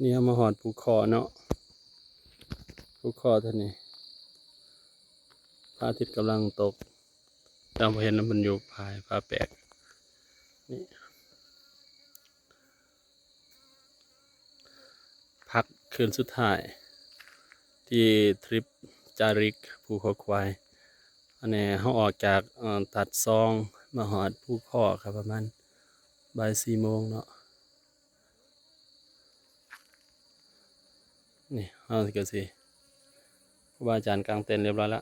ນີ້ເຮົາມາຮອດພູຄໍ້ເນາະ ພູຄໍ້ເທົ່ານີ້ ພະອາທິດກຳລັງຕົກ ແຕ່ບໍ່ເຫັນ ມັນຢູ່ຜາຍ ຜາແປກ ນີ້ ພັກຄືນສຸດທ້າຍ ທີ່ທຣິບຈາລິກພູເຂົາຄວາຍ. ອັນນີ້ເຮົາອອກຈາກ ເອີ ຕາດຊອງ ມາຮອດພູຄໍ້ກໍປະມານບ່າຍສີ່ໂມງເນາະ. ນີ້ເຮົາກໍຊິ ຄູບາອາຈານກາງເຕັນຮຽບຮ້ອຍລະ.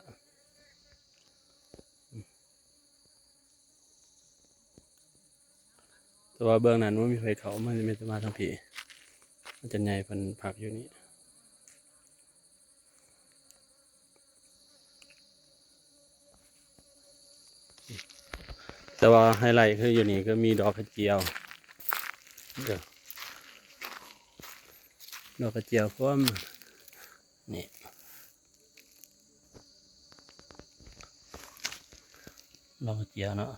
ແຕ່ວ່າເບື້ອງນັ້ນບໍ່ມີໃຜເຂົ້າ ມັນມີແຕ່ມາທາງພີ້ ອາຈານໃຫຍ່ເພິ່ນພັກຢູ່ນີ້. ແຕ່ວ່າໄຮໄລຄືຢູ່ນີ້ຄືມີດອກກະຈຽວ ເດີ ດອກກະຈຽວພວມ ນີ້ ດອກກະຈຽວເນາະ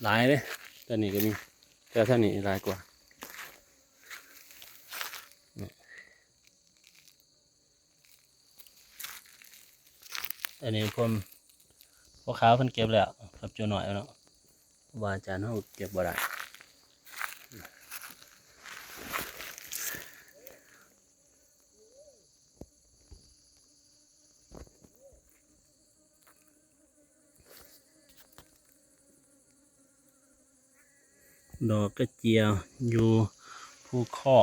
ຫຼາຍເດ້ ແຖວນີ້ກໍມີ ແຕ່ແຖວນີ້ຫຼາຍກວ່າ. ອັນນີ້ພວມ ພວກຂາວເພິ່ນເກັບແລ້ວ ກັບໂຈນ້ອຍເນາະ ວ່າອາຈານເຮົາເກັບບໍ່ໄດ້. ດອກກະຈຽວຢູ່ພູຄໍ້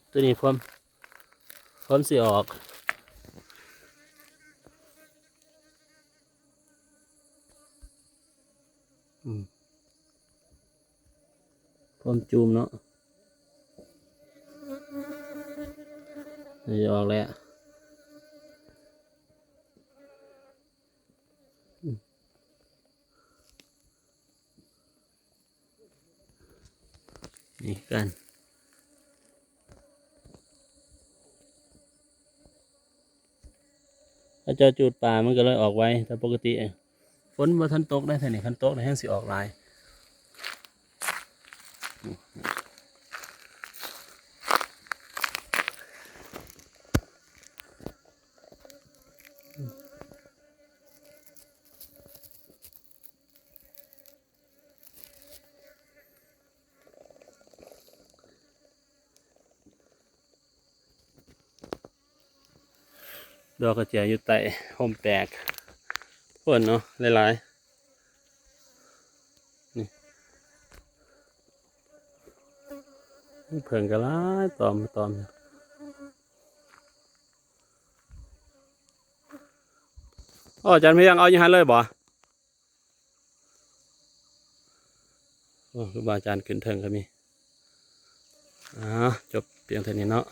ໂຕນີ້ພວມ ພວມຊິອອກ. ອືມ ພວມຈູມເນາະ ນີ້ອອກແລ້ວ. ນີ້ກັນ ເຂົາເຈົ້າຈູດປາ ມັນກໍເລີຍອອກໄວ ແຕ່ປົກກະຕິ ຝົນບໍ່ທັນຕົກເດ້ ແຖວນີ້ ຄັນຕົກແລ້ວແຮ່ງຊິອອກຫຼາຍ. ດອກກະເຈຍຢູ່ໃຕ້ຮົ່ມແປກພຸ້ນເນາະ ຫຼາຍໆ ນີ້ ເຜິ້ງກໍຫຼາຍ ຕອມ ຕອມ. ໂອ້ ອາຈານພຽງ ເອົາຢູ່ຫັ້ນເລີຍບໍ່? ໂອ້ ຄູບາອາຈານຂຶ້ນເທິງກໍມີ. ອ່າ ຈົບພຽງເທົ່ານີ້ເນາະ.